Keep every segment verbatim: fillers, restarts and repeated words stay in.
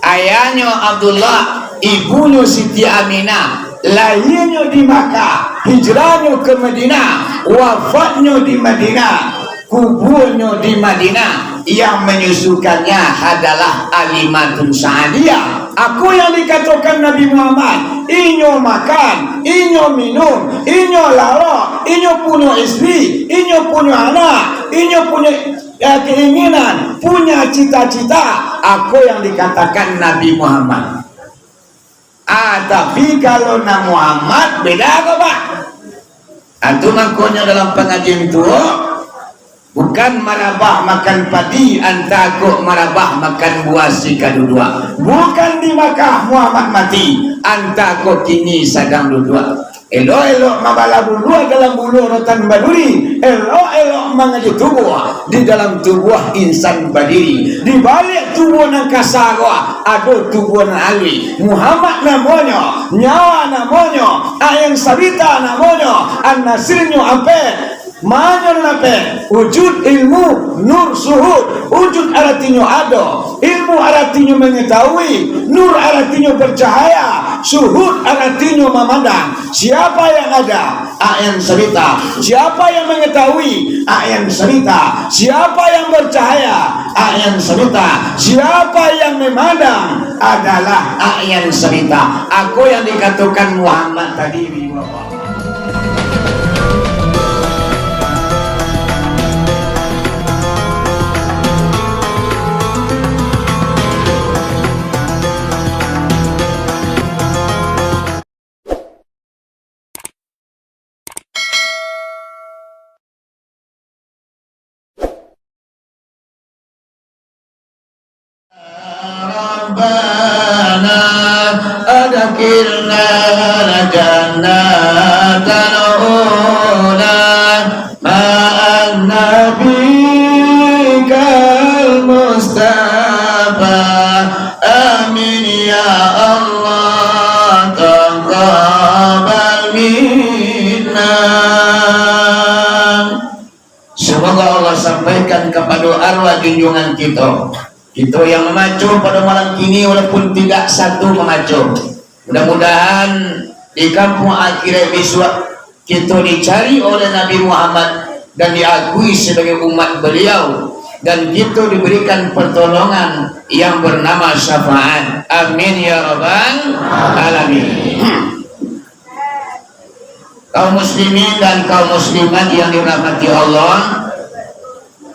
Ayahnyo Abdullah, ibunyo Siti Aminah, lahianyo di Makkah, hijrahnyo ka Madinah, wafatnyo di Madinah, kubuanyo di Madinah, yang manyusukannya adalah Halimatun Sa'diyah. Ako yang dikatokan Nabi Muhammad, inyo makan, inyo minum, inyo lalok, inyo punyo istri, inyo punyo anak, inyo punyo, ya, keinginan, punya cita-cita, ako yang dikatakan Nabi Muhammad. Ah, tapi kalau Nabi Muhammad, beda ko, Pak? Ah, tu mangkonyo dalam pangajian tu, bukan marabah makan padi, antah ko marabah makan buah si kaduduak. Bukan di Makkah Muhammad mati, antah ko kini sadang duduak. Elok-elok mambala buluah dalam buluah rotan baduri, elok-elok mangaji tubuah di dalam tubuah insan badiri. Di baliak tubuah nan kasa ko, ado tubuah nan aluih. Muhammad namonyo, nyawa namonyo, Ayan Sabita namonyo, An-Nasirnyo ampek. Mano nan ampek? Wujud, ilmu, nur, suhud. Wujud aratinyo ado, ilmu aratinyo mangatahui, nur aratinyo bacahaya, suhud aratinyo mamandang. Siapa yang ada? Ayan Sabita. Siapa yang mangatahui? Ayan Sabita. Siapa yang bacahaya? Ayan Sabita. Siapa yang mamandang? Adalah Ayan Sabita. Ako yang dikatokan Muhammad tadi, Ibu Bapak. Rabbana adkhilna jannatal ula ma'an nabiyikal Mustafa. Amin ya Allah, taqabbal minna. Semoga Allah sampaikan kapado arwah junjungan kito. Kito yang mamaco pado malam kini, walaupun tidak satu mamaco. Mudah-mudahan di kampuang akhirat bisuak, kito dicari oleh Nabi Muhammad dan diakui sebagai umat beliau, dan kito diberikan pertolongan yang bernama syafaat. Amin ya rabbal alamin. Kaum muslimin dan kaum muslimat yang dirahmati Allah,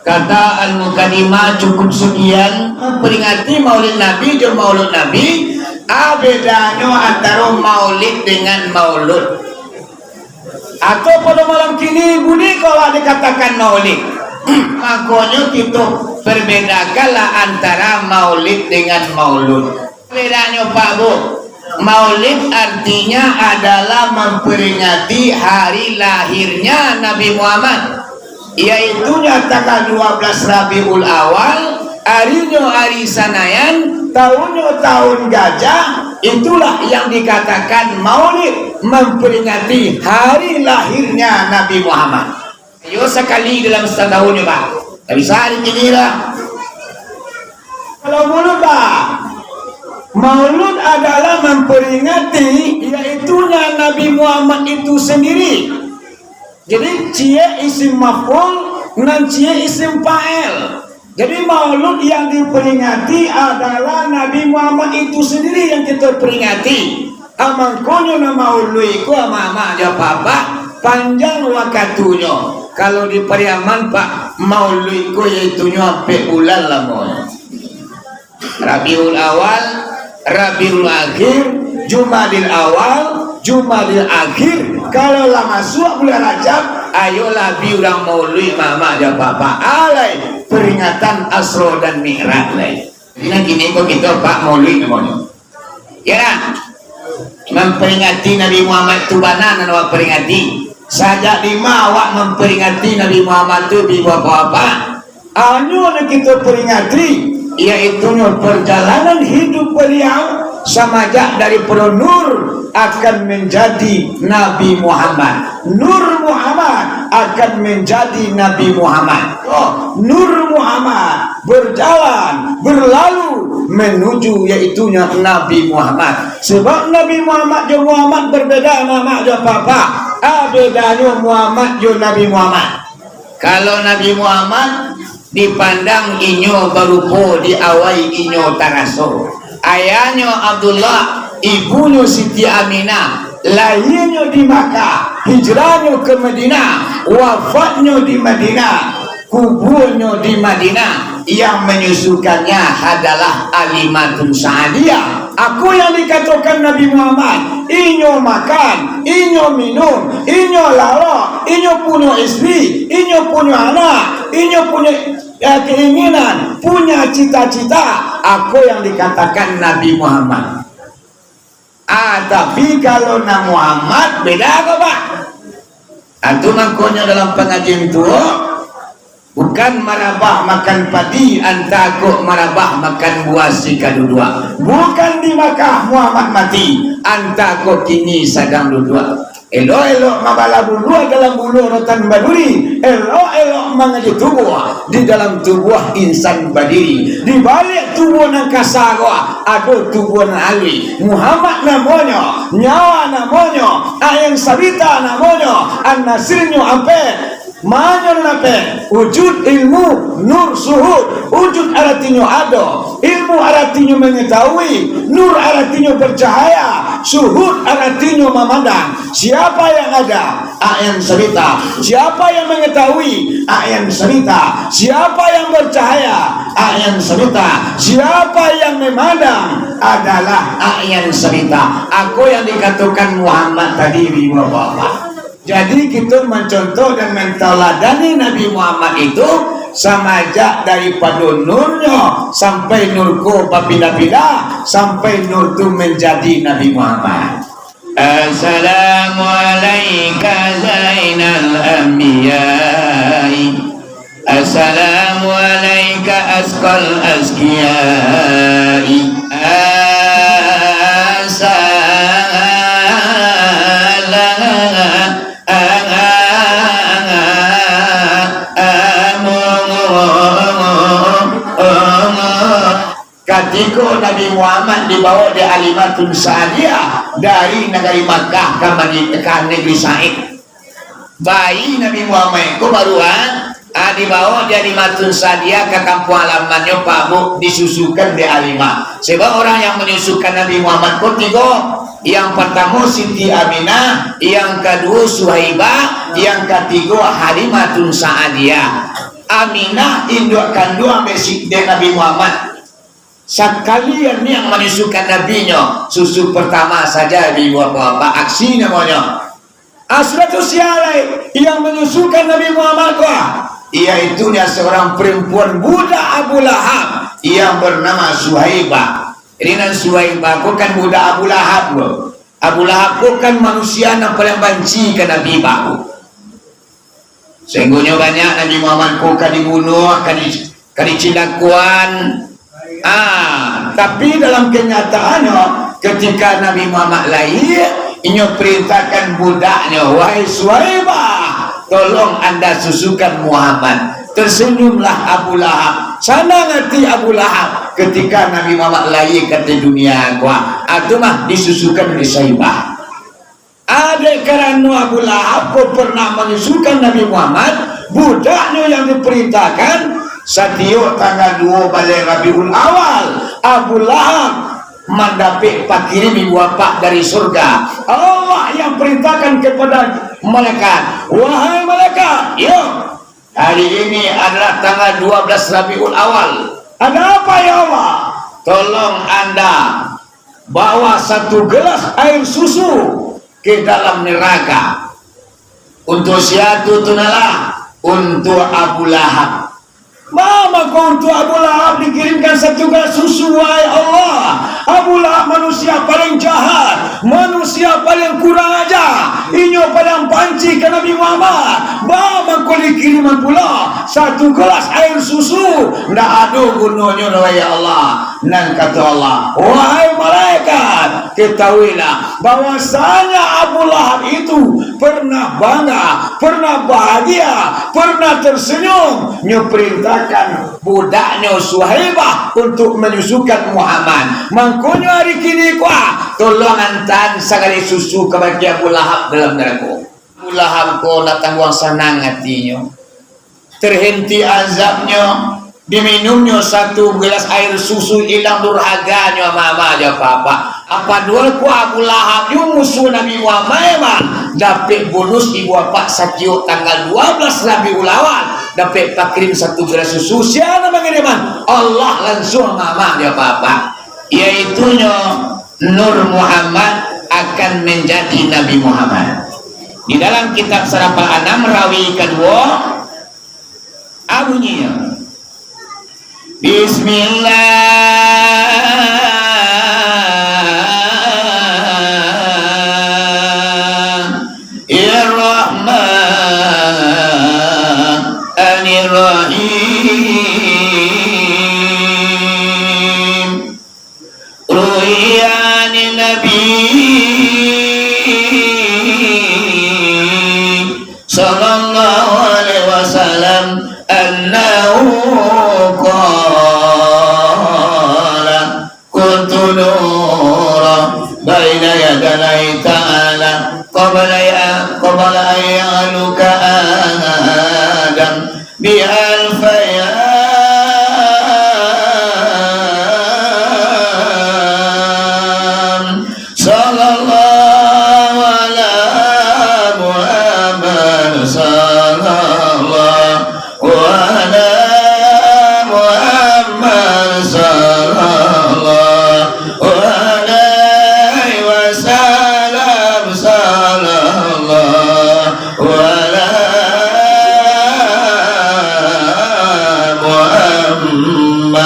kata al-mukaddimah cukup sekian. Memperingati Maulid Nabi jo Maulud Nabi, a bedanyo antaro Maulid dengan Maulud? Atau pado malam kini, budi ko lah dikatakan Maulid? Makonyo kito perbedakanlah antara Maulid dengan Maulud. Bedanyo, Pak, Bu. Maulid artinya adalah memperingati hari lahirnya Nabi Muhammad, yaitunyo tanggal dua belas Rabiul Awal, arinyo ari Sanayan, tahunnyo tahun gajah, itulah yang dikatakan Maulid, memperingati hari lahirnya Nabi Muhammad. Yo, sakali dalam satahun yo, Pak. Tak bisa di kini lah. Kalau Maulud, Pak, Maulud adalah memperingati, yaitunya Nabi Muhammad itu sendiri. Jadi, ciek isim maf'ul, nan ciek isim fa'il. Jadi, Maulud yang diperingati adalah Nabi Muhammad itu sendiri yang kita peringati. Amangkonyo nan Maulud ko, amak-amak jo apak-apak, panjang wakatunyo. Kalau di Pariaman, Pak, Maulud ko yaitunyo ampek bulan lamonyo. Rabiul Awal, Rabiul Akhir, Jumadil Awal, Jumadil Akhir. Kalau lah masuak bulan Rajab, ayolah bi urang Maulud, amak-amak jo apak-apak. Alai, peringatan Asro dan Mi'raj lai. Jadi, nan kini ko kito, Pak, Maulid namonyo. Ya kan? Memperingati Nabi Muhammad tu bana nan awak peringati. Sajak dima awak memperingati Nabi Muhammad tu, bi bapak-bapak? Hanyo nan kito peringati, yaitunyo perjalanan hidup beliau, samajak daripado nur akan menjadi Nabi Muhammad. Nur Muhammad akan menjadi Nabi Muhammad. Oh, Nur Muhammad berjalan, berlalu, menuju, yaitunyo Nabi Muhammad. Sebab Nabi Muhammad jo Muhammad berbeda, Muhammad jo apa-apa. Ah, bedanyo Muhammad jo Nabi Muhammad. Kalau Nabi Muhammad dipandang inyo barupo, di awai inyo taraso. Ayahnyo Abdullah, ibunyo Siti Aminah, lahianyo di Makkah, hijrahnyo ke Madinah, wafatnyo di Madinah, kubuanyo di Madinah, yang menyusukannya adalah Halimatun Sa'diyah. Ako yang dikatokan Nabi Muhammad, inyo makan, inyo minum, inyo lalok, inyo punyo istri, inyo punyo anak, inyo punyo, eh, keinginan, punya cita-cita, ako yang dikatakan Nabi Muhammad. Ah, tapi kalau nan Muhammad, beda ko, Pak. Ah, tu mangkonyo dalam pangajian tu, bukan marabah makan padi, antah kok marabah makan buah si kaduduak. Bukan di Makkah Muhammad mati, antah kok kini sadang duduak. Elok-elok mabala buluah dalam buluah rotan baduri, elok-elok mangaji tubuah, di dalam tubuah insan badiri. Di baliak tubuah nan kasa ko, ado tubuah nan aluih. Muhammad namonyo, nyawa namonyo, Ain Sabita namonyo, An-Nasirnyo ampek, manyo nan ampek, wujud ilmu, nur suhud. Wujud aratinyo ado, ilmu aratinyo mangatahui, nur aratinyo bercahaya, suhud aratinyo mamandang. Siapa yang ada? Ain Sabita. Siapa yang mengetahui? Ain Sabita. Siapa yang bercahaya? Ain Sabita. Siapa yang memandang? Adalah Ain Sabita. Ako yang dikatokan Muhammad tadi, Ibu Bapak. Jadi, kito mancontoh dan mantauladani Nabi Muhammad itu, samajak daripado nurnyo sampai nur ko bapindah-pindah, sampai nur tu manjadi Nabi Muhammad. Assalamu alaika Zainal Anbiya'i. Assalamu alaika Azkal Azkiyai. Assalamu. Katiko Nabi Muhammad dibawa dek Halimatun Sa'diyah dari nagari Makkah ka Madi-, ka nagari Said. Bayi Nabi Muhammad ko baru, ah, ah, dibawa dek Halimatun Sa'diyah ka kampuang halamannyo, Pak Bu, disusukan dek Halimah. Sebab urang yang manyusukan Nabi Muhammad ko tigo. Yang partamo Siti Aminah, yang kaduo Suhaibah, yang katigo Halimatun Sa'diyah. Aminah induak kanduang dek si-, dek Nabi Muhammad. Sakalian niang manyusukan nabinyo, susu partamo sajo, Ibu Bapak, aksi namonyo. Ah, sudah tu sia lai yang manyusukan Nabi Muhammad ko, ah, yaitu nyo seorang perempuan budak Abu Lahab yang bernama Suhaibah. Jadi, nan Suhaibah ko kan budak Abu Lahab ko. Abu Lahab ko kan manusia nan paling banci ka Nabi Bah ko. Sahinggonyo banyak Nabi Muhammad ko ka dibunuah, ka di-, ka dicilakoan. Ah, tapi dalam kenyataannyo, ketika Nabi Muhammad lahia, inyo perintahkan budaknyo, "Wahai Suhaibah, tolong anda susukan Muhammad." Tersenyumlah Abu Lahab. Sanang ati Abu Lahab ketika Nabi Muhammad lahia ka dunia ko. Ah, tu mah disusukan dek Suhaibah. Dek karano Abu Lahab ko pernah manyusukan Nabi Muhammad, budaknyo yang diperintahkan, satiok tanggal duo baleh Rabiul Awal, Abu Lahab mandapek pakirim, Ibu Bapak, dari surga. Allah yang perintahkan kepada malaikat, "Wahai malaikat, yo, hari ini adalah tanggal dua belas Rabiul Awal. Ada apa, ya Allah?" "Tolong anda bawa satu gelas air susu ke dalam neraka." "Untuk sia tu?" "Tu nah lah, untuk Abu Lahab." "Baa mangko untuk Abu Lahab dikirimkan satu gelas susu, wahai Allah? Abu Lahab manusia paling jahat, manusia paling kurang aja. Inyo paling banci ka Nabi Muhammad. Baa mangko dikiriman pulo satu gelas air susu? Ndak ado gunonyo doh, ya Allah." Nan kato Allah, "Wahai malaikat, Ketahuilah bahwasanya Abu Lahab itu pernah bangga, pernah bahagia, pernah tersenyum. Nyo perintahkan budaknyo Suhaibah untuk menyusukan Muhammad. Mangkonyo ari kini ko, ah, tolong antaan sagaleh susu kabake Abu Lahab dalam narako. Abu Lahab ko lah tangguang sanang atinyo. Terhenti azabnyo, diminumnyo satu gelas air susu, ilang durhaganyo, ama-ama jo apak-apak. Apa duo ko Abu Lahab nyo musuah Nabi Muhammad, emang dapek bonus ibu apak satiok tanggal dua belas Rabiul Awal, dapek pakrim satu gelas susu. Sia nan mangiriman? Allah lansuang, ama-ama jo apak-apak. Yaitunyo Nur Muhammad akan menjadi Nabi Muhammad. Di dalam kitab Sarafal Anam, rawi kaduo, a, bunyinyo, Bismillahirrahmanirrahim. Ruwiya anin Nabi sallallahu alaihi wasallam annahu qala, "Kuntu nuran baina yadayhi ta'ala qabla ya-, qabla an yakhluqa Adam." Bi alfi aam. Sallallahu ala Muhammad, sallallahu ala Muhammad, sallallahu alaihi wasallam, sallallahu ala Muhammad.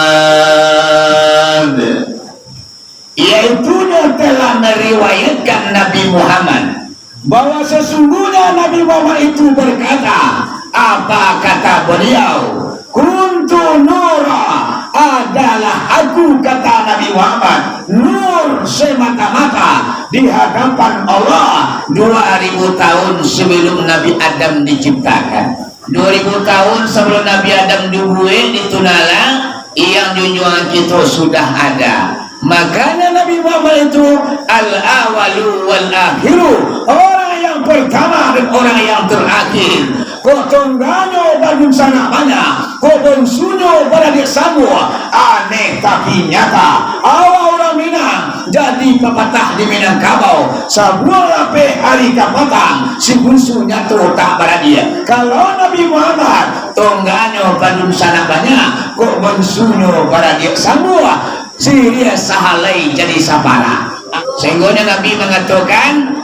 Yaitunyo telah meriwayatkan Nabi Muhammad, bahwa sesungguhnya Nabi Muhammad itu berkata, apa kata beliau? "Kuntu nura, adalah aku," kata Nabi Muhammad, nur semata-mata di hadapan Allah dua ribu tahun sebelum Nabi Adam diciptakan. Dua ribu tahun sabalun Nabi Adam dibuek, ditunala, yang junjuangan kito sudah ada. Makanya Nabi Muhammad itu al-awalu wal-akhiru, orang yang pertama dan orang yang terakhir. Kok tungganyo badunsanak banyak, kok bonsunyo baradiak sambuah. Aneh tapi nyata. Awak urang Minang jadi papatah di Minangkabau, sabuah lapeh ari kapatang, si bunsu nyato tak baradiak. Kalau Nabi Muhammad, tungganyo badunsanak banyak, kok bonsunyo baradiak sambuah, siriah sahalai jadi saparak. Sehinggonyo Nabi mangatokan,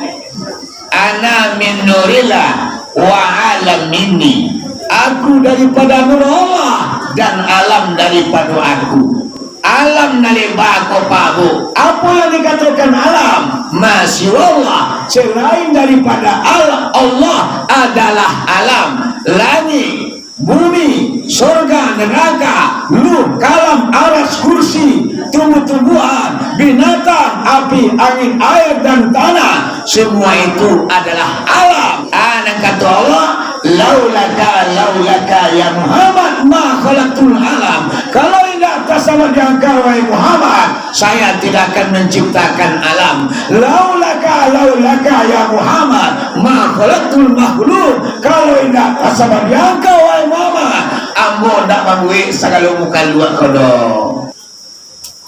"Ana min nurillah wa alam minni." Aku daripada nur Allah dan alam daripado aku. Alam nan leba ko, Pak, Bu. Apo yang dikatokan alam? Ma siwallah, selain daripada Allah, Allah adalah alam. Langik, bumi, sorga, neraka, luh, kalam, aras, kursi, tumbuh-tumbuhan, binatang, api, angin, air, dan tanah, semua itu adalah alam. Ah, nan kato Allah, "Laulaka, laulaka, ya Muhammad, ma khalaqtul alam." Kalau indak atas sabab di angkau, wahai Muhammad, Saya tidak akan menciptakan alam. Laulaka, laulaka, ya Muhammad, ma khalaqtul makhluk. Kalau indak tasabab di angkau, wahai Muhammad, ambo ndak mambuek sagalo mukhaluak ko doh.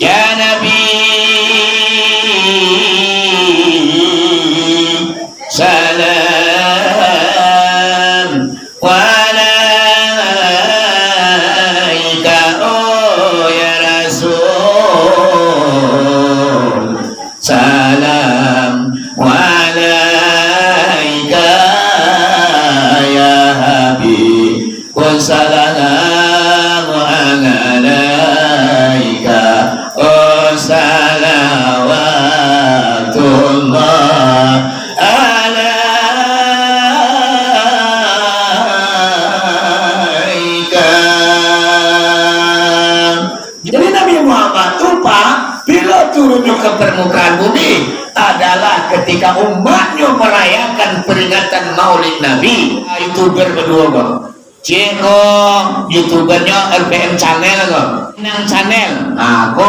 Ya Nabi, salam. Wa'alaika, oh ya Rasul, salam. Wa'alaika, ya Habib, pun salam. Wa'alaika, oh salawatullah. Alaika. Jadi Nabi Muhammad tu, Pak, bilo tu turunnya ke permukaan bumi adalah ketika umatnya merayakan peringatan Maulid Nabi. YouTuber baduo ko. Cek ko, YouTubernyo R P M Channel ko. Nang Channel. Nah, ko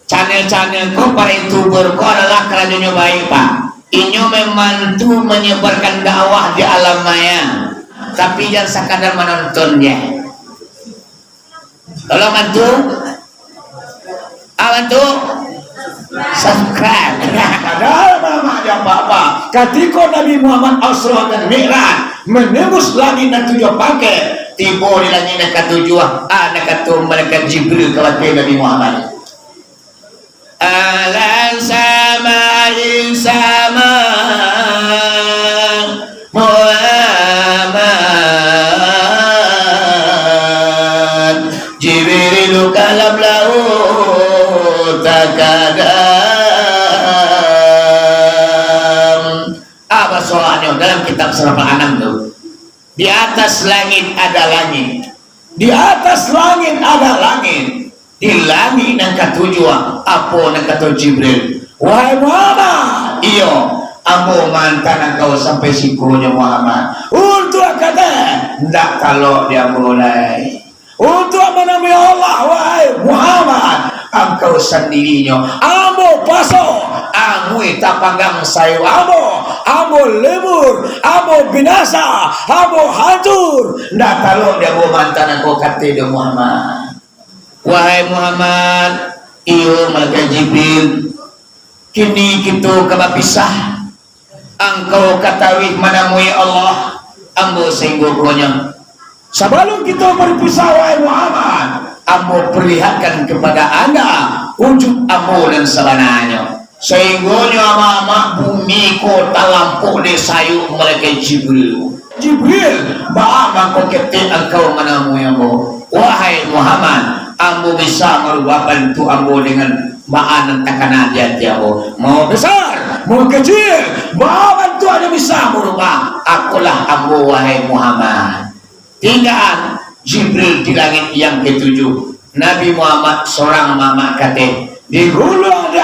channel-channel ko, para YouTuber ko adalah karajonyo baik, Pak. Inyo memang tu menyebarkan dakwah di alam maya. Tapi jan sakadar manonton je. Tolong bantu. Ah, bantu. Subscribe. Padahal mamak jan apa-apa. Katiko Nabi Muhammad Isra dan Mi'raj, menembus langik nan tujuah pangkek, tibo di langik nan katujuah, ah, nan katuju malaikat Jibril ka bateh Nabi Muhammad. Alam sama insama Muhammad, Jibrilu kalam lauta takadam. Apa soalnyo dalam kitab Sarafal Anam tu? Di atas langit ada langit. Di atas langit ada langit. Di langik nan katujuah, apo nan kato Jibril? Wahai Muhammad, iyo, ambo maanta angkau sampai sikonyo Muhammad. Untuak kateh, ndak talok di ambo lai. Untuak manamui Allah, wahai Muhammad, angkau sandirinyo. Ambo paso, angui tapanggang sayo ambo, ambo lebur, ambo binasa, ambo hancur. Ndak talok di ambo maanta angkau, kateh di Muhammad. Wahai Muhammad, iyo malaikat Jibril, kini kito ka bapisah. Angkau kataruih manamui Allah, ambo sainggo konyo. Sabalun kito bapisah, wahai Muhammad, ambo perlihatkan kepada anda wujud ambo nan sabananyo. Sainggonyo amak-amak bumi ko talampok dek sayuk malaikat Jibril. Jibril, baa mangko ketek angkau manamui ambo? Wahai Muhammad, ambo bisa marubah bantuak ambo dengan baa nan takana di ati ambo. Mau besar, mau kecil, baa bantuak nan bisa ambo rubah, akolah ambo, wahai Muhammad. Tingga Jibril di langik yang ketujuh. Nabi Muhammad sorang mamak kateh. Diguluang di,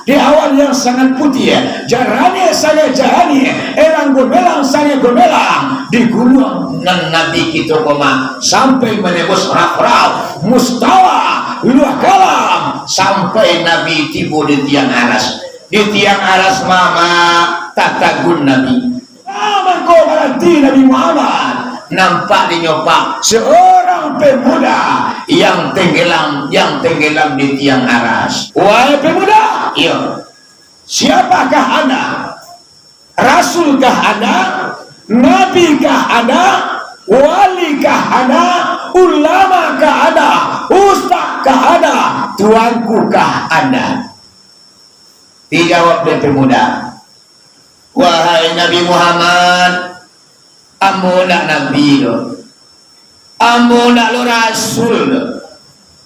di awan yang sangat putiah, jaraniah sangat jaraniah, elang gumelang sangat gumelang. Diguluang nan Nabi kito ko mah sampai manembus raf-raf, mustawa, luah kalam, sampai Nabi tibo di tiang aras. Di tiang aras mamak tatagun Nabi. Mangko baranti Nabi Muhammad, nampak dinyo, Pak, seorang pemuda yang tenggelam, yang tenggelam di tiang aras. Wahai pemuda, iyo, siapakah anda? Rasulkah anda? Nabikah anda? Walikah anda? Ulamakah anda? Ustazkah anda? Tuankukah anda? Dijawab dek pemuda, "Wahai Nabi Muhammad, ambo ndak nabi doh. Ambo ndak lo rasul doh.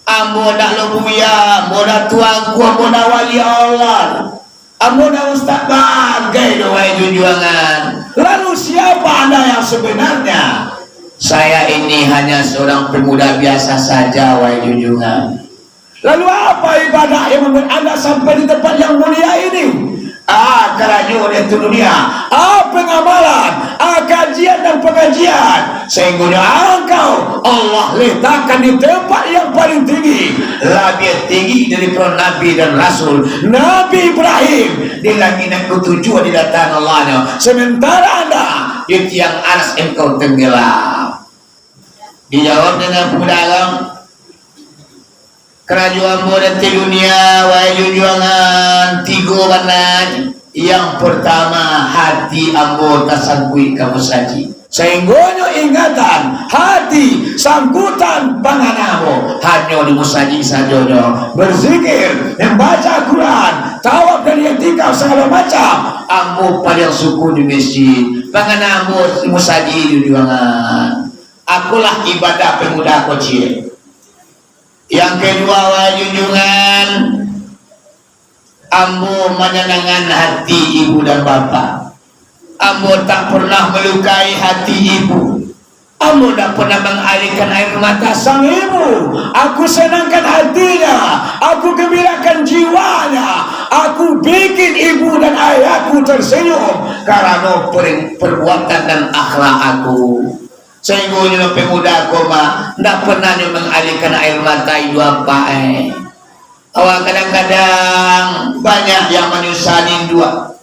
Ambo ndak lo buya, ambo ndak tuanku, ambo ndak wali Allah doh. Ambo ndak ustaz bagai doh, wahai junjuangan. Lalu siapa anda yang sebenarnya?" "Saya ini hanya seorang pemuda biasa saja, wahai junjuangan." "Lalu apa ibadah yang membuat anda sampai di tempat yang mulia ini?" "Ah, karajo di ateh dunia, ah, pengamalan, ah, kajian dan pengajian, sehinggonyo angkau Allah letakkan di tempat yang paling tinggi, labiah tinggi daripado nabi dan rasul. Nabi Ibrahim di langik nan katujuah didatangan Allah-Nyo, sementara anda di tiang aras engkau tenggelam." Dijawab dengan pemuda agam, "Karajo ambo di ateh dunia, wahai junjuangan, tigo bana. Yang pertama, hati ambo tasangkuik ka musajik. Sahinggonyo ingatan, hati, sangkutan pangana ambo hanyo di musajik sajonyo. Berzikir, membaca Quran, tawaf dan iktikaf sagalo macam. Ambo paliang suku di masjid. Pangana ambo di musajik, junjuangan." Akolah ibadah pemuda ko ciek. Yang kedua, wahai junjuangan, ambo manyanangkan hati ibu dan bapa. Ambo tak pernah melukai hati ibu. Ambo tak pernah mengalirkan air mata sang ibu. Aku senangkan hatinya, aku gembirakan jiwanya. Bikin ibu dan ayahku tersenyum karano per-, perbuatan dan akhlak aku. Sahinggo nyo pemuda ko, Mak, ndak pernah nyo mengalihkan air mata induak apak, eh. Awak kadang-kadang banyak yang manyusahkan induak.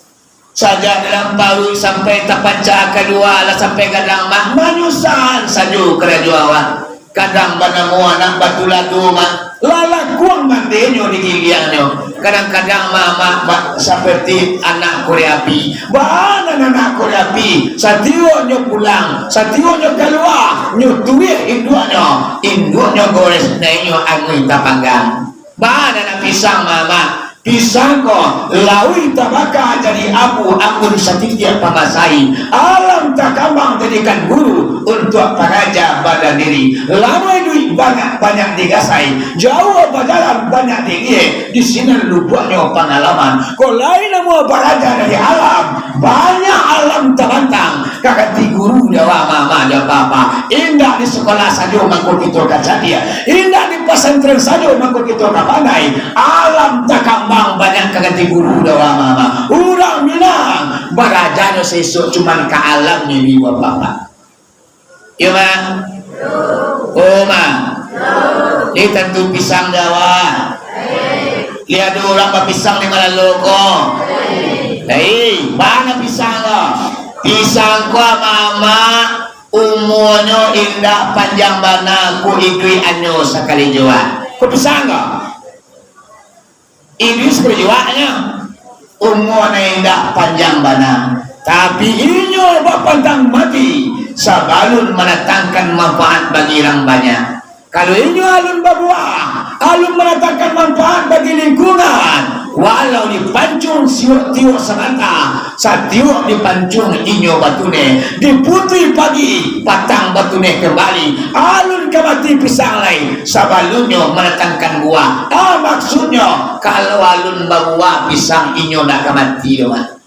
Sajak dalam paruik sampai tapancah kalua, lah sampai gadang, Mak, manyusahkan sajo karajo awak. Kadang banamo anak batuladu, Mak, lalakuang mandinyo di giliangnyo. Kadang-kadang, Mak, Mak, Mak, seperti anak korek api. Baa nan anak korek api, satiok nyo pulang, satiok nyo kalua, nyo tuih induaknyo, induaknyo gores, nainyo anguih tapanggang. Baa nan anak pisang, Mak, Mak? Pisang ko lauih tabaka jadi abu, anggur satitiak pamasai. Alam takambang jadikan guru, untuak pangaja badan diri. Lamo iduik banyak-banyak digasai, jauah bajalan banyak digiek, di sinan lubuaknyo pangalaman. Ko lain namuah baraja dari alam, banyak alam tabantang, ka ganti guru di awak, Mak, Mak, jo Apak-apak. Indak di sikolah sajo mangko kito ka cadiak, indak di pasantren sajo mangko kito ka pandai. Alam takambang banyak ka ganti guru di awak, Mak, Mak. Urang Minang barajanyo sesok cuman ka alamnyo, Ibu Bapak. Iyo, Mak? Oh, Mak. Ni tantu pisang di awak. Liek ado urang bapisang di malalo ko. Hei, bana pisang ko? Pisang ko, Mak, Mak, umuanyo indak panjang bana, ko iduik anyo sakali juo. Ko pisang ko? Iduik sakali juo nyo, umua nan indak panjang bana, tapi inyo bapantang mati sabalun mandatangkan manfaat bagi urang banyak. Kalau inyo alun babuah, alun mandatangkan manfaat bagi lingkungan, walau dipancung siok-tiok sabanta, satiok dipancung inyo batuneh, diputuih pagi, patang batuneh kambali, alun ka mati pisang lai, sabalunnyo mandatangkan buah. Ah, maksudnyo, kalau alun babuah pisang, inyo ndak ka mati doh, Mak.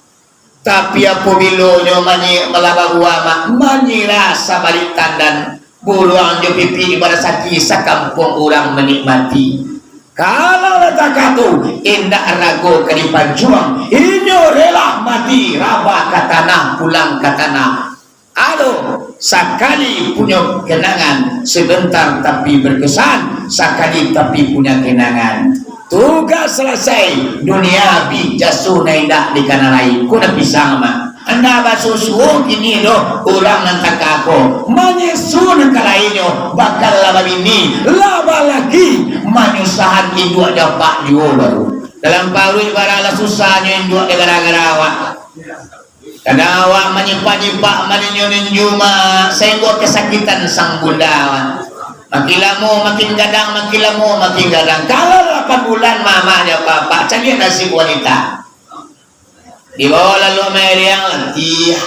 Tapi apobilo nyo manyek malah babuah, Mak, manyerah sabalik tandan, buruang jo pipik barasaki, sakampuang urang manikmati. Kalau lah takah tu, indak rago ka dipancuang, inyo rela mati, rabah ka tanah, pulang ka tanah. Aduh, sakali punyo kenangan, sebentar tapi berkesan, sakali tapi punyo kenangan. Tugas salasai, dunia abih, jaso nan indak dikana lai. Ko nan pisang, Mak. Indak basuo-suo kini doh urang nan takah ko. Manyeso nan ka lainnyo, bakal lah babini, lah balaki, manyusahan induak jo apak juo baru. Dalam paruik bara lah susahnyo induak dek gara-gara awak. Kadang awak manyipak-nyipak, maninju-ninju, Mak, sainggo kasakitan sang bunda awak. Makin lamo makin gadang, makin lamo makin gadang. Kalau lapan bulan, Mak, Mak, jo apak-apak, caliak nasib wanita. Dibawo lalu mairiang latiah.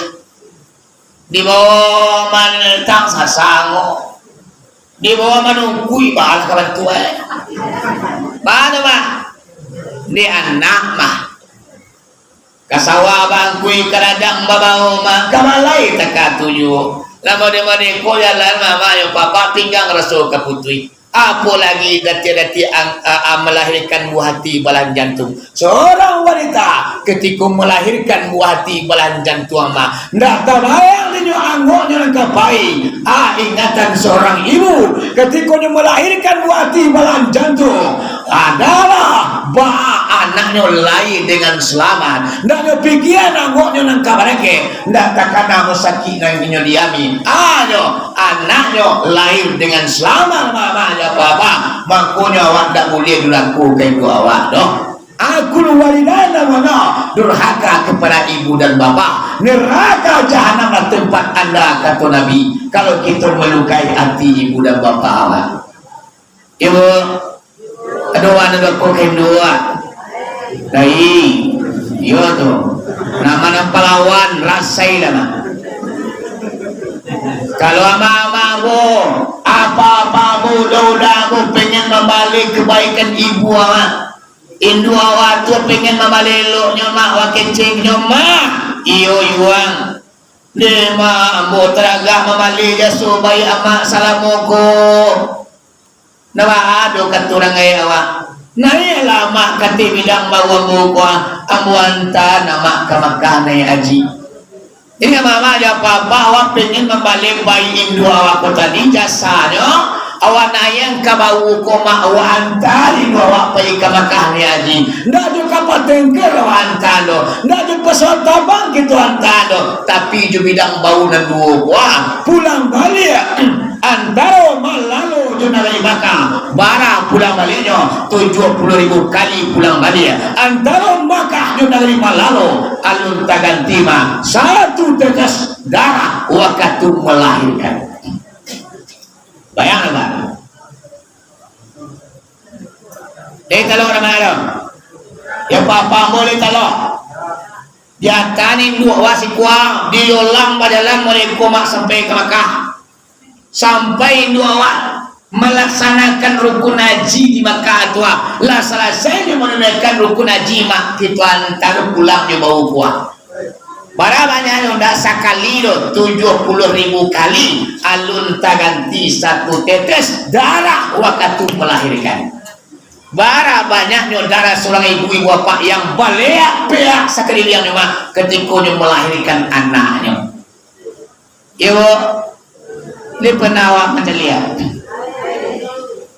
Dibawo manentang sasango. Dibawo manungkui, balah ka bantuak. Baa tu, Mak? Di anak, Mak. Ka sawah bangkui, ka ladang babawo, Mak, ka balai takatu juo. Lah mode-mode ko jalan, Mak, Mak, jo apak-apak, pinggang raso ka putuih. Apo lagi datiak-datiak ang-, a-, a-, malahirkan buah hati balahan jantung. Saurang wanita, katiko malahirkan buah hati balahan jantung, Mak, ndak tabayang dinyo anggoknyo nan ka pai. Ah, ingatan saurang ibu, katiko nyo malahirkan buah hati balahan jantung, adalah baa anaknyo lahia dengan salamat. Ndak nyo pikian anggoknyo nan ka barangkek, ndak takana musakik nan inyo diami. Ah, nyo, anaknyo lahia dengan salamat, Mak, Mak, jo apak-apak. Mangkonyo awak ndak buliah durako ka ibu awak doh. Aqul walidain namono, durhaka kepada ibu dan bapak, neraka jahanamlah tempat anda, kato Nabi, kalau kito melukai hati ibu dan bapak awak. Ibu, aduh, anu bako kendo, ah. Lai, iyo tu. Nama nan palawan, rasai lah, nah. Kalau ama-ama ambo, apa-apa ambo, uda-uda ambo pengen mambali kebaikan ibu awak. Indu awak tu pengen mambali eloknyo, Mak, wak kecengnyo, Mak. Iyo, yuang. Deh, Mak, ambo taragak mambali jaso baiak Amak salamo ko. Nah, baa ado kato urang gaek awak. Naiaklah Amak ka ateh bidang baru ambo ko, ah. Ambo anta amak ka Makkah naiak haji. Jadi, amak-amak jo apak-apak, awak pingin mambaleh bayi induak awak ko tadi, jasanyo, awak naiak ka bau ko, mak, awak anta induak awak pai ka Makkah naiak haji. Ndak jo kapal tengker awak anta doh, ndak jo pesawat tabang kito anta doh, tapi jo bidang bau nan duo ko, ah, pulang baliak. Antaro Malalo jo nagari Makkah, bara pulang baliaknyo, tujuah puluah ribu kali pulang baliak. Antaro Makkah jo nagari Malalo, alun taganti mah, satu tetes darah wakatu malahirkan. Bayangkan, Pak. Dari Talok Ramadhan. Ya, papa boleh Talok. Di ateh ni induak awak sikua, di Yolang bajalan mulai ko mak sampai ka Makkah. Sampai induak awak malaksanakan rukun haji di Makkah tu, ah. Lah salasai nyo manunaikan rukun haji, mak, kito antar pulang jo bau ko, ah. Bara banyaknyo, ndak sakali doh, tujuah puluah ribu kali, alun taganti satu tetes darah wakatu malahirkan. Bara banyaknyo darah surang ibu-ibu apak yang baleak-peak sakaliliangnyo, mak, katiko nyo malahirkan anaknyo. Iyo, Buk. Lai pernah awak mancaliak?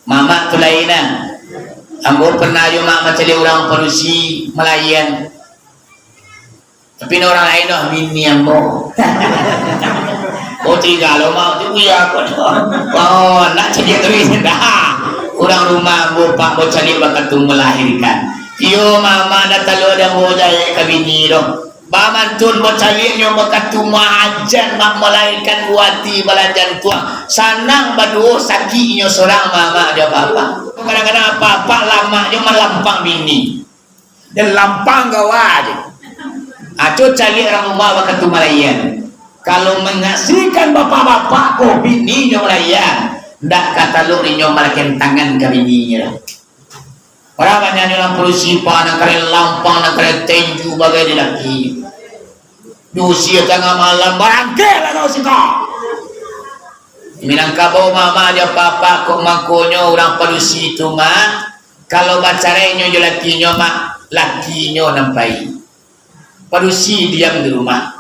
Mamak tu lain, nah. Ambo pernah jo mak mancaliak urang padusi malahian. Tapi nan urang lain tu, bini ambo. Oh, tiga lo, mak, tu buya ko tu. Oh, nak caliak taruih, dah. Urang rumah ambo, pak, ambo caliak wakatu malahirkan. Iyo, mamak, dah talu ado ambo jaek ka bini tu. Bamantun bacaliaknyo bakatu maajan mak malahirkan buati balajan tuang. Sanang baduo, sakiknyo surang mamak jo papa. Kadang-kadang papa lamaknyo malampang bini. Dan lampang gawa je. Aco caliak urang rumah bakatu malaian. Kalau manyaksikan bapak-bapak ko bininyo malaian, ndak ka talok inyo malaken tangan ka bininyo. Bara banyaknyo urang padusi, pak, nan kareh lampang, nan kareh tenju bagai di laki. Di usia tangah malam, barangkeklah kau siko. Minangkabau mama jo papa, kok mangkonyo urang padusi tu, mak, kalau bacarainyo jo lakinyo, mak, lakinyo nan pai. Padusi diam di rumah.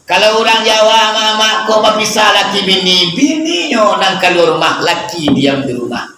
Kalau urang Jawa, mak, mak, kok bapisah laki bini, bininyo nan kalua rumah, laki diam di rumah.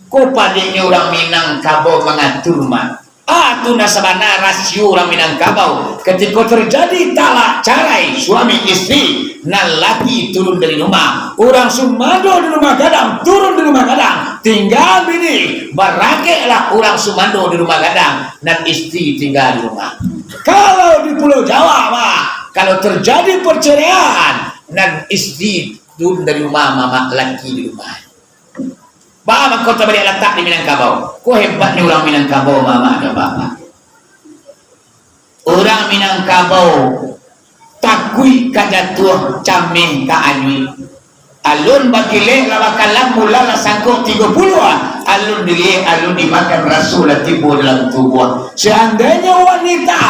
Ko padeknyo urang Minangkabau mangatur, mak. Ah, tu nan sabana rasio urang Minangkabau. Katiko tarjadi talak carai suami isteri, nan laki turun dari rumah, urang sumando di rumah gadang turun di rumah gadang, tingga bini, barangkeklah urang sumando di rumah gadang, nan isteri tingga di rumah. Kalau di Pulau Jawa, mak, kalau tarjadi parcaraian, nan isteri turun dari rumah, mamak, laki di rumah. Baa mangko tabaliak latak di Minangkabau? Ko hebatnyo urang Minangkabau, mamak jo papa. Urang Minangkabau takuik ka jatuah, cameh ka anyuik. Alun bakilek lah bakalam, bulan lah sangkok tigo puluah, alun diliek, alun dimakan, raso lah tibo dalam tubuah. Seandainyo wanita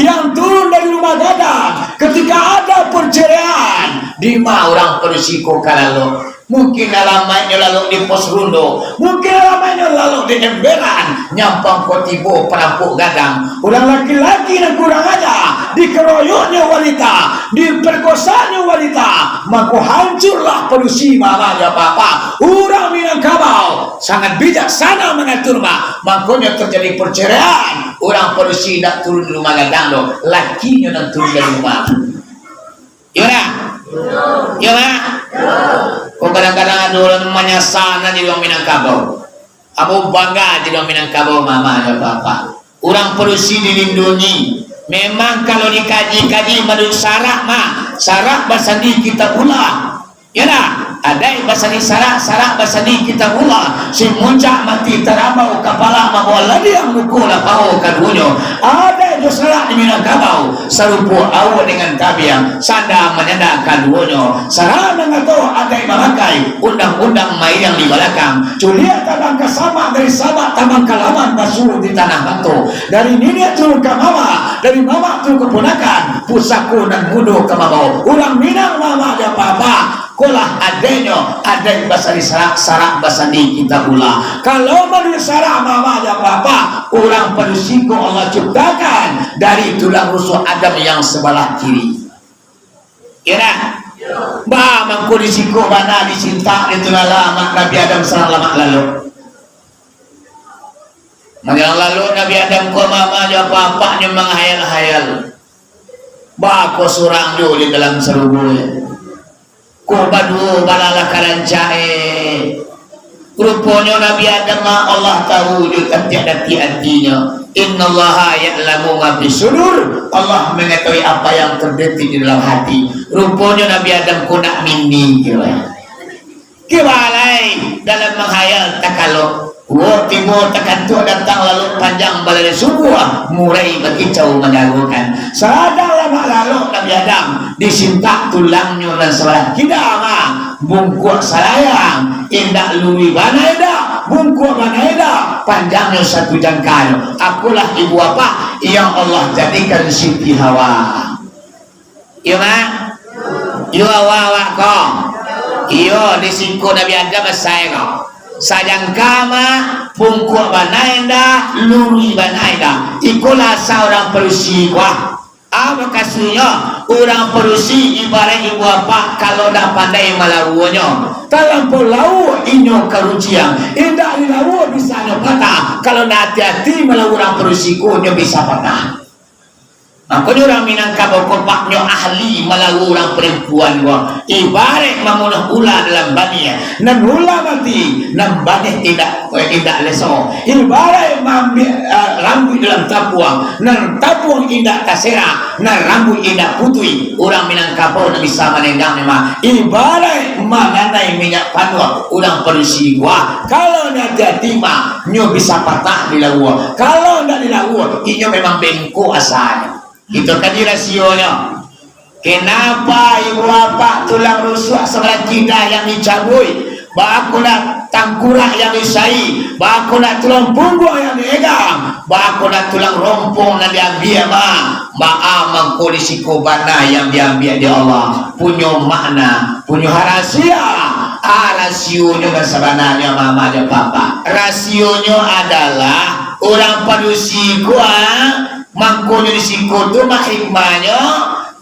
yang turun dari rumah gadang, ketika ada perceraian, dima urang padusi ko ka lalok? Mungkin alamaiknyo lalok di pos rundo, mungkin alamaiknyo lalok di emberan, nyampang ko tibo parampok gadang. Urang laki-laki nan kurang aja, dikeroyoknyo wanita, diperkosanyo wanita, mako hancurlah padusi, mamak jo papa. Urang Minangkabau sangat bijaksana mangatur, mak, mangkonyo tarjadi parcaraian, urang padusi indak turun dari rumah gadang doh, lakinyo nan turun dari rumah. Iyo ndak? Iyo ndak? Kok kadang-kadang ado urang manyasana jadi urang Minangkabau. Ambo bangga jadi urang Minangkabau, mamak jo papa. Urang padusi dilindungi. Memang kalau dikaji-kaji manuruik syarak mah, syarak basandi Kitabullah. Iyo ndak? Adaik basandi syarak, syarak basandi Kitabullah. Simuncak mati tarabau kapalo, mambaok ladiang muko lapau kaduonyo. Adaik jo syarak di Minangkabau, sarupo awak dengan tabiang, sanda manyanda kaduonyo. Syarak mangato adaik mamakai, undang-undang maiang di balakang. Culiak tabang ka samak, dari samak tabang ka laman, basuo di tanah bato. Dari niniak turun ka mamak, dari mamak turun ka punakan, pusako nan mudo ka mambaok. Urang Minang, mamak jo papa, Kolah adaiknyo, adaik basandi sarak, sarak basandi kitabullah. Kalau manuruik sarak, mama jo papa, urang padusi ko Allah ciptakan dari tulang rusuk Adam yang sabalah kiri. Iyo ndak? Ba mangko di siko bana disintak di tulang lamak Nabi Adam sarang lamak lalok. Manjalang lalok Nabi Adam ko mama jo papa nyo manghayal-hayal. Ba ko surang jo di dalam sarugo. Ko baduo balalah ka rancak, eh. Ruponyo Nabi Adam mah Allah tahu jo tatiak-tatiak atinyo. Innallaha ya'lamu ma fis sudur. Allah mengetahui apa yang terdetik di dalam hati. Ruponyo Nabi Adam ko nak mini, kiro. Kibalai dalam manghayal takalok. Wo tibo takantuak datang lalok panjang balari subuah, murai bakicau manjagokan. Sadang lamak lalok Nabi Adam, disintak tulangnyo nan sabalah kida mah, bungkuak salayang, indak luruih bana indak, bungkuak bana indak, panjangnyo satu jangka. Akolah ibu apak yang Allah jadikan Siti Hawa. Iyo, Mak? Iyo, awak-awak ko. Iyo, di siko Nabi Adam asai ko. Sajangka, Mak, bungkuak bana indak, luruih bana indak. Ikolah asa urang padusi ko. A mukasuiknyo, urang padusi ibaraik ibu apak, kalau ndak pandai malawuanyo, talampau lauak inyo karuciang, indak dilawua bisanyo patah. Kalau ndak ati-ati malawua urang padusi ko, inyo bisa patah. Makonyo urang Minangkabau ko paknyo ahli malawua urang parampuan ko. Ibaraik mamunuah ula dalam baniah. Nan ula mati, nan baniah indak, indak leso. Ibaraik maambiak, eh, rambuik dalam tapuang, nan tapuang indak taserak, nan rambuik indak putuih. Urang Minangkabau nan bisa manendang memang. Ibaraik mamanai minyak panuang, urang padusi ko. Kalau ndak ati-ati mah, nyo bisa patah dilawua. Kalau ndak dilawua, inyo memang bengkok asanyo. Itu tadi rasionyo. Kenapa ibu apak tulang rusuak sabalah kida yang dicabuik? Baa kok ndak tangkurak yang disai? Baa kok ndak tulang pungguang yang diegang? Baa kok ndak tulang rompong nan diambiak mah? Baa mangko di siko bana yang diambiak dek Allah? Punyo makna, punyo rahasia. Ah, rasionyo nan sabananyo, mama jo papa. Rasionyo adalah urang padusi ko, ah, mangkonyo di siko tu mah hikmahnyo,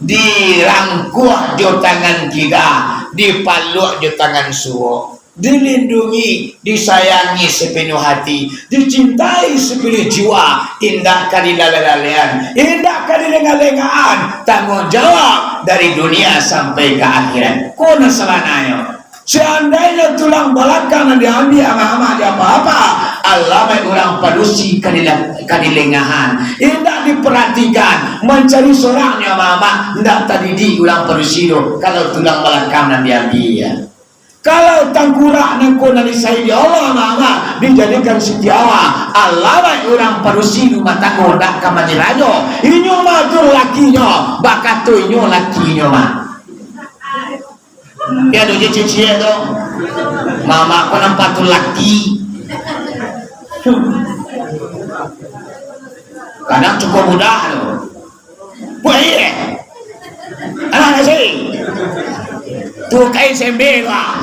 dirangkuah jo tangan kida, dipaluak jo tangan suok, dilindungi, disayangi sapinuah hati, dicintai sapinuah jiwa, indak ka dilalai-lalaian, indak ka dilengah-lengahan tangguang jawab dari dunia sampai ka akhirat. Ko nan sabananyo. Seandainyo tulang balakang nan diambiak amak-amak di apa-apa, alamaik urang padusi ka dila-, ka dilengahan. Indak diparatikan, mancari sorangnyo amak-amak, indak tadidik urang padusi tu, kalau tulang balakang nan diambiak. Kalau tangkurak nangko nan disai di Allah amak-amak, dijadikan Siti Hawa, alamaik urang padusi rumah tanggo ndak ka manirajo. Inyo mah tu lakinyo, bakato inyo lakinyo mah. Iyo, ado je ciek-ciek tu. Mamak ko nampak tu laki. Kadang cukuik budak tu. Wah, iyo. Anak nasi. Tu kain sembe tu, ah.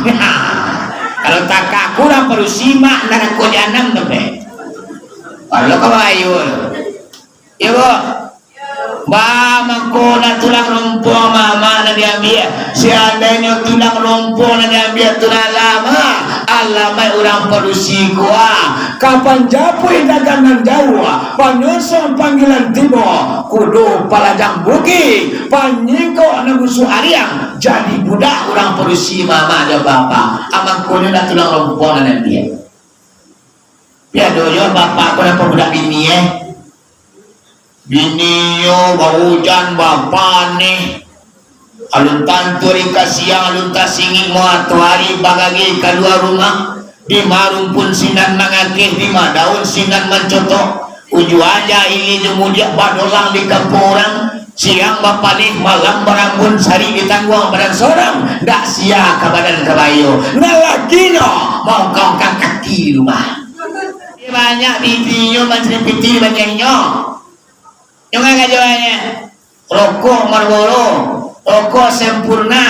Kalau takah kurang padusi mak, narako jahanam tu, pe. Kalau kau ayu tu. Iyo, Bu. Ba mangko nak tulang rompong mah, mah nan diambiak. Seandainyo tulang rompong nan diambiak tu lah lama, alamaik urang padusi ko, ah. Kapan japuik dagang nan jauah, panyusun panggilan tibo, kudo palajang bukik, panyingkok nan busuak ariang, jadi budak urang padusi mama jo papa. Ah, mangkonyo nak tulang rompong nan diambiak. Piado jo bapak ko nan pabudak bini, eh. Bininyo bahujan, bapaneh. Alun tantu ari ka siang, alun tasingik matoari bagageh kalua rumah. Di ma rumpun sinan mangakeh, di ma daun sinan mancotok. Ujuang aja ilia jo mudiak badolang di kampuang urang. Siang bapalih, malam barambun, sari ditangguang badan sorang, ndak sia ka badan ka bayo. Nan lakinyo maongkang-ongkang kaki di rumah. Banyak bininyo mancari pitih di bacainyo. Nyo ngai karajonyo. Rokok Marlboro, rokok Sempurna,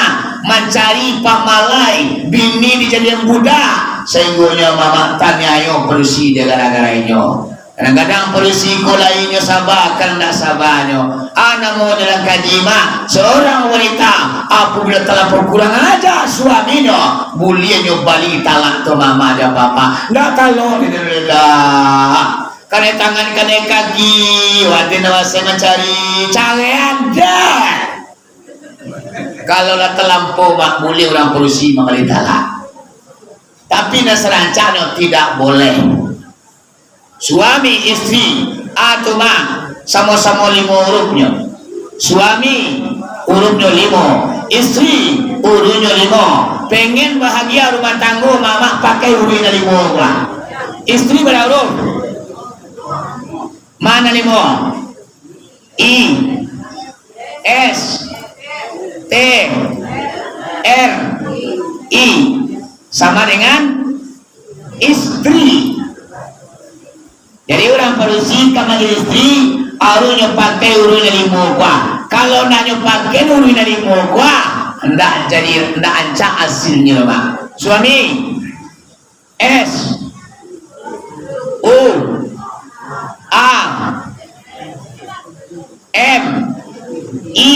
mancari pamalai, bini dijadian budak, sainggonyo mamak taniayo padusi dek gara-gara inyo. Kadang-kadang padusi ko lai inyo saba, kadang ndak sabanyo. Ah, namo dalam kaji mah, seorang wanita apabila talampau kurang aja suaminyo, buliahnyo bali talak tu mamak jo papak. Ndak talok, ndak. Kanai tangan, kanai kaki, watin awasai mancari, caraian dek. Kalau lah talampau, mak, buliah urang padusi mambali talak. Tapi nan sarancaknyo tidak boleh. Suami istri, ah, tu mah, samo-samo limo urupnyo. Suami, urupnyo limo. Istri, urupnyo limo. Pengen bahagia rumah tanggo, mamak pakai uruik nan limo lah. Istri bara urup? Mana limo? I, S, T, R, I. Sama dengan istri. Jadi, urang padusi ka manjadi istri, harusnyo pakai uruik nan limo kuah. Kalau ndak nyo pakai uruik nan limo kuah, ndak jadi, ndak rancak hasilnyo, Pak. Suami, S, U, A, M, I,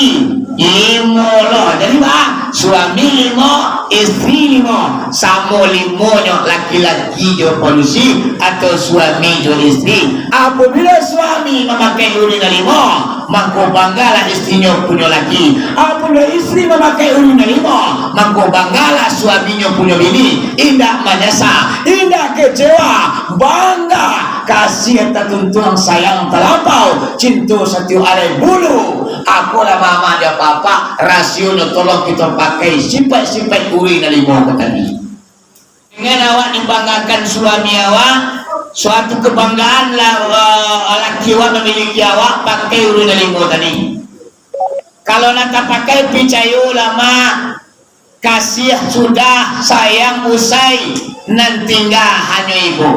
limo lo. Jadi, Pak, suami limo, istri limo, samo limonyo laki-laki jo padusi atau suami jo istri. Apabila suami mamakai uruik nan limo, mangko banggalah istrinyo punyo laki. Apabila istri mamakai uruik nan limo, mangko banggalah suaminyo punyo bini. Indak manyasa, indak kecewa, bangga. Kasih tatuntuang, sayang talampau, cinto satiok alai bulu. Akolah mamak jo papak, rasionyo tolong kito pakai sipaik-sipaik uruik nan limo ko tadi. Dengan awak dibanggakan suami awak, suatu kebanggaan lah, eh, laki awak mamiliki awak, pakai uruik nan limo tadi. Kalau lah tapakai, picayolah, Mak, kasih sudah, sayang usai, nan tingga hanyo ibo.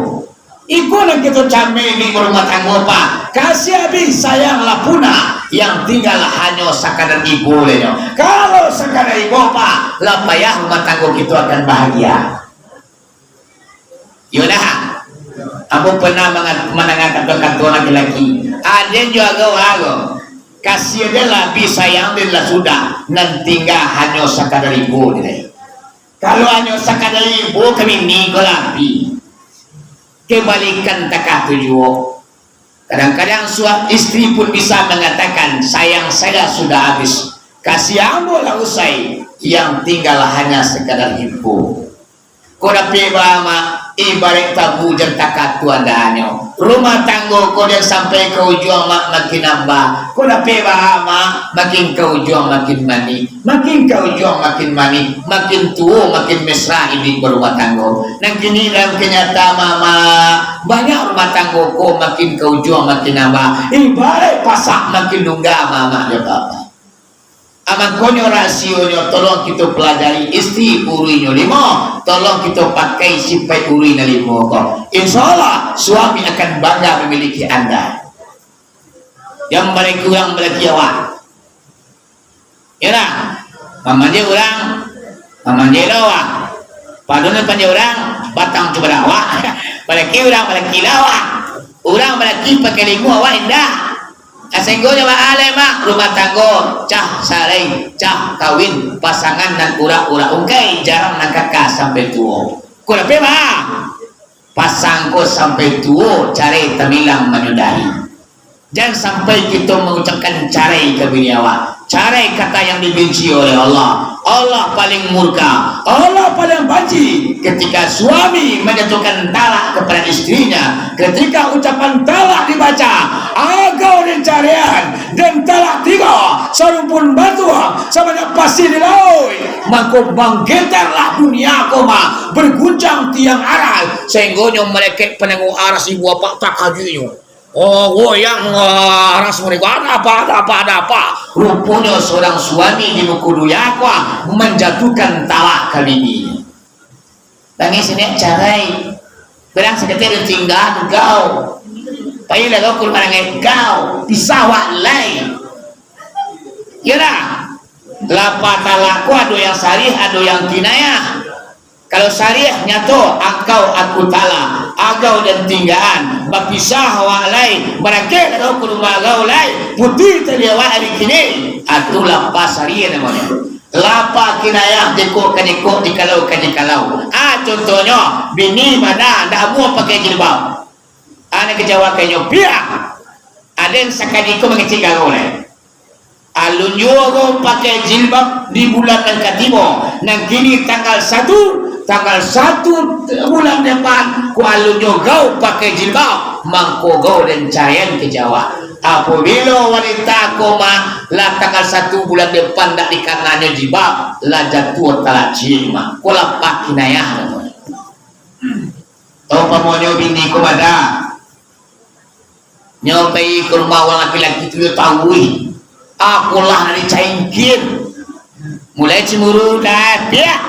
Iko nan kito cameh di rumah tanggo, Pak. Kasih abih, sayang lah punah, yang tingga lah hanyo sakadar ibo lah nyo. Kalau sakadar ibo, Pak, lah payah rumah tanggo kito akan bahagia. Iyo dah. Ambo pernah manga-, mandanga kato-kato laki-laki. Aden jo ago-ago. Kasih den lah abih, sayang den lah sudah. Nan tingga hanyo sakadar ibo den. Kalau hanyo sakadar ibo, kami ni ko lah abih. Kebalikan takah tu juo. Kadang-kadang sua-, istri pun bisa mengatakan, "Sayang saya sudah habis, kasih ambo lah usai, yang tinggal hanya sekadar info." Ko dapek baa, Mak, ibaraik tabu jan takatu andaanyo. Rumah tanggo ko jan sampai ka ujuang, Mak, makin amba. Ko dapek baa, Mak, makin ka ujuang makin manih. Makin ka ujuang makin manih, makin tuo makin mesra iduik barumah tanggo. Nan kini dalam kanyataan, Mamak, banyak rumah tanggo ko makin ka ujuang makin amba, ibaraik pasak makin lungga, Mamak jo Bapak. Mangkonyo rasionyo, tolong kito pelajari istri uruiknyo limo, tolong kito pakai sipaik uruik nan limo ko. Insya Allah, suami akan bangga memiliki anda. Jan balaki urang, balaki awak. Yo lah, mamanjek urang, mamanjek lo awak. Pado nan panjek urang, batang tu bada awak. Balaki urang, balaki lo awak. Urang balaki pakai linguak, awak indak. Sainggonyo baa lai, Mak, rumah tanggo, cah sarai, cah kawin, pasangan nan urak-urak ungkai, jarang nan kaka sampai tuo. Ko dapek baa? Pasang ko sampai tuo, carai tamilang manyudahi. Jan sampai kito mangucapkan carai ka bini awak. Carai kata yang dibenci oleh Allah. Allah paling murka. Allah paling banci ketika suami manjatuhkan talak kepada istrinya. Ketika ucapan talak dibaca, agau den caraian, den talak tigo, sarumpun batuang, sabanyak pasir di lauik. Mangko manggetarlah dunia ko, Mak, berguncang tiang aras, sainggonyo malaikat panangguang aras ibu bapak takajuiknyo. Oh, goyang, ah, aras mereka. Ada apa, ada apa, ada apa? Ruponyo seorang suami di muko dunia ko, ah, manjatuhkan talak ka bini. Tangih siniak carai. Barang saketek ditingga tu kau. Pailah kau ka rumah nangai kau. Pisah wak lai. Iyolah. Lapah talak ko ado yang sarih, ado yang kinayah. Kalau sarih, nyato, angkau aku talak, agau dan tinggaan, bapisah awak lai, barangkek ka rumah agau lai, putuih tali awak ari kini. Ah, tu lapah sarih namonyo. Lapah kinayah, jikok ka jikok, jikalau ka jikalau. Ah, contohnyo, bini bana ndak amuah pakai jilbab. Ane kecewakan nyo, piak. Aden sakali ko mangecek garau lai. Alun juo ko pakai jilbab di bulan nan katibo. Nan kini tanggal satu, tanggal satu bulan depan, ko alun juo gau pakai jilbab. Mangko gau den caraian kecewa. Apobilo wanita ko mah, lah tanggal satu bulan depan dak dikananyo jilbab, lah jatuah talak ciek mah. Ko lapah kinayah namonyo. Umpamonyo bini ko bana, nyo pai ka rumah urang laki-laki tu, nyo tau, ih, apolah nan dicaiangkin. Mulai cemburu dah, piak.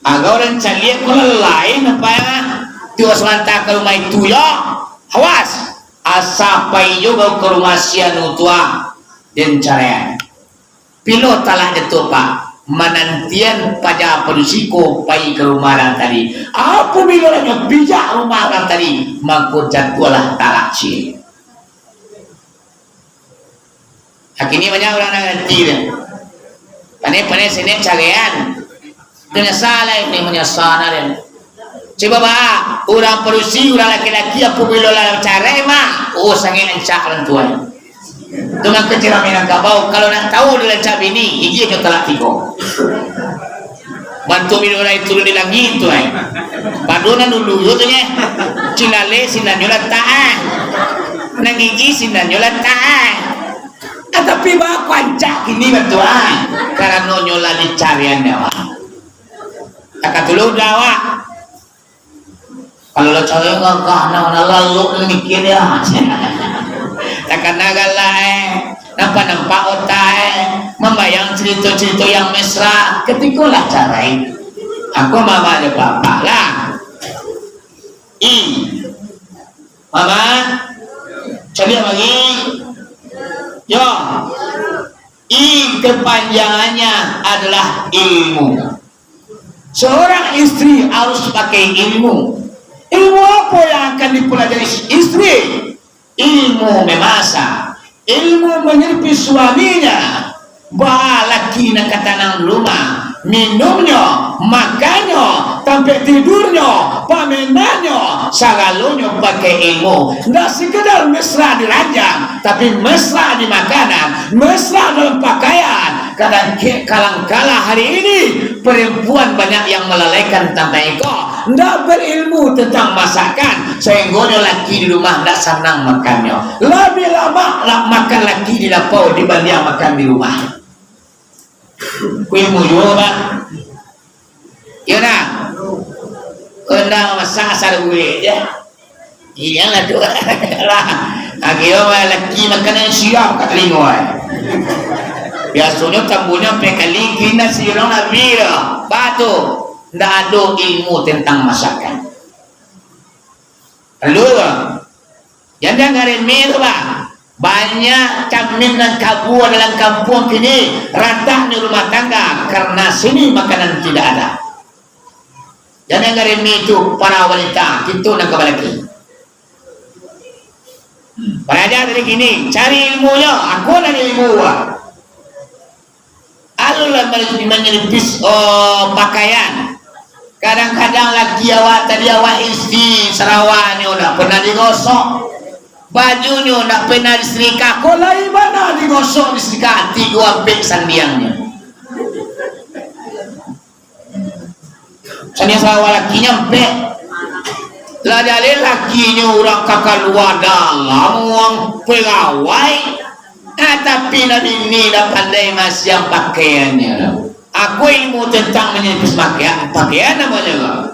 Agak urang caliak ko lain apa, tu samanta ka rumah itu yo. Awas, asa pai juo ka rumah si anu tu, ah, den caraian. Pilo talak jatuah, Pak? Manantian paja padusi ko pai ka rumah urang tadi. Apobilo lah nyo pijak rumah urang tadi, mangko jatuahlah talak ciek. Kini banyak urang nan ngarati tu. Pandai-pandai sinan caraian. Manyasa lai, ni manyasa nah den. Cubo ba, urang padusi, urang laki-laki, apobilo lah carai mah, oh, sangaik rancak urang tu ai. Tu mangko ciro Minangkabau, kalau nak tau di rancak bini, gigi nyo talak tigo. Bantuak bini urang turun di langik tu ai. Pado nan dulu yo tu nyo. Cilalek sinan nyo latak ai. Nan gigi sinan nyo latak ai. Ah, tapi ba rancak kini bantuak ai. Karano nyo lah dicarian nyo. Takah tulun dah awak. Kalau lah carai gagah, nah, nah, lalok ni mikir dia. Takana galak, eh. Nampak-nampak otak, eh. Mambayang cerita-cerita yang mesra. Ketiko lah carai. Aku mama ada bapak lah. I. Mama. Cari lagi. Yo. I kepanjangannya adalah ilmu. Seorang istri harus pakai ilmu. Ilmu apa yang akan dipelajari istri? Ilmu memasak, ilmu menyelipis suaminya, baa laki nan ka tanang di rumah, minumnyo, makannyo, tampek tidurnyo, pamainannyo, sagalonyo pakai ilmu. Ndak sekedar mesra di ranjang, tapi mesra di makanan, mesra dalam pakaian, Kadang ke-, kadangkala hari ini, perempuan banyak yang melalaikan tentang iko. Ndak berilmu tentang masakan, sehinggonyo laki di rumah ndak sanang makannyo. Labiah lamak lah makan laki di lapau dibanding makan di rumah. Ku ilmu juo, Pak. Iyo nah. Kondang masak asal bulik je. Iyolah tu. Lah. Akhirnyo laki makanan siap ka talingo ai. Biasonyo tambunyo ampek kali, kini nasi urang nabi dah. Batu. Ndak ado ilmu tentang masakan. Lalu, Jan-jan garimi tu, Bang. Banyak camin nan kabua dalam kampuang kini, rataknyo rumah tangga, karena sini makanan tidak ada. Jan-jan garimi tu, para wanita, kito nan ka balaki. Baraja dari kini, cari ilmunyo, aku nan ilmu, Bang. Alun lah manyelipis, oh, pakaian. Kadang-kadang laki awak tadi, awak isti, sarawanyo ndak pernah digosok. Bajunyo ndak pernah disetrika. Kok lai bana digosok, disetrika, tigo ampek sandiangnyo. Sania sawa laki nyampe. Lah jaleh lakinyo urang ka kalua dalam, urang pegawai. Ah, tapi nan bini lah pandai masiang pakaiannyo. Aku ilmu tentang manyelipis pakaian, pakaian namonyo.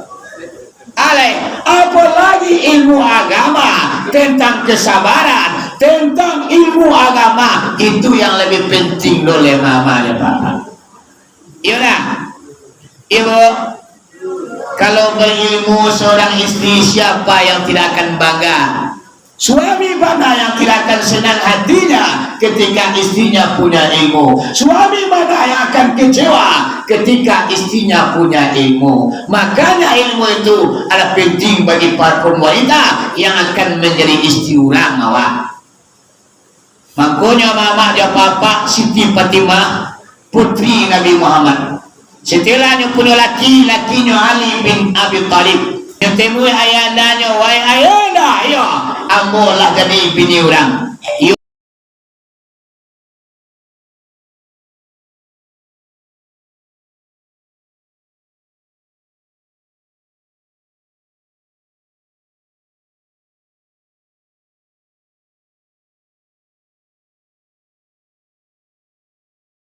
Alai, apalagi ilmu agama tentang kesabaran, tentang ilmu agama, itu yang lebih penting dek mama dan papa. Iyo dak? Iyo, Bu. Kalau berilmu seorang istri, siapa yang tidak akan bangga? Suami mana yang tidak akan senang hatinya ketika istrinya punya ilmu? Suami mana yang akan kecewa ketika istrinya punya ilmu? Makanya ilmu itu adalah penting bagi para kaum wanita yang akan menjadi istri urang awak. Makonyo mamak jo apak Siti Fatimah, putri Nabi Muhammad. Setelah nyo punyo laki, lakinyo Ali bin Abi Thalib. Nyo temui ayandanyo, "Wahai ayanda, iyo, ambo lah jadi bini urang." Iyo,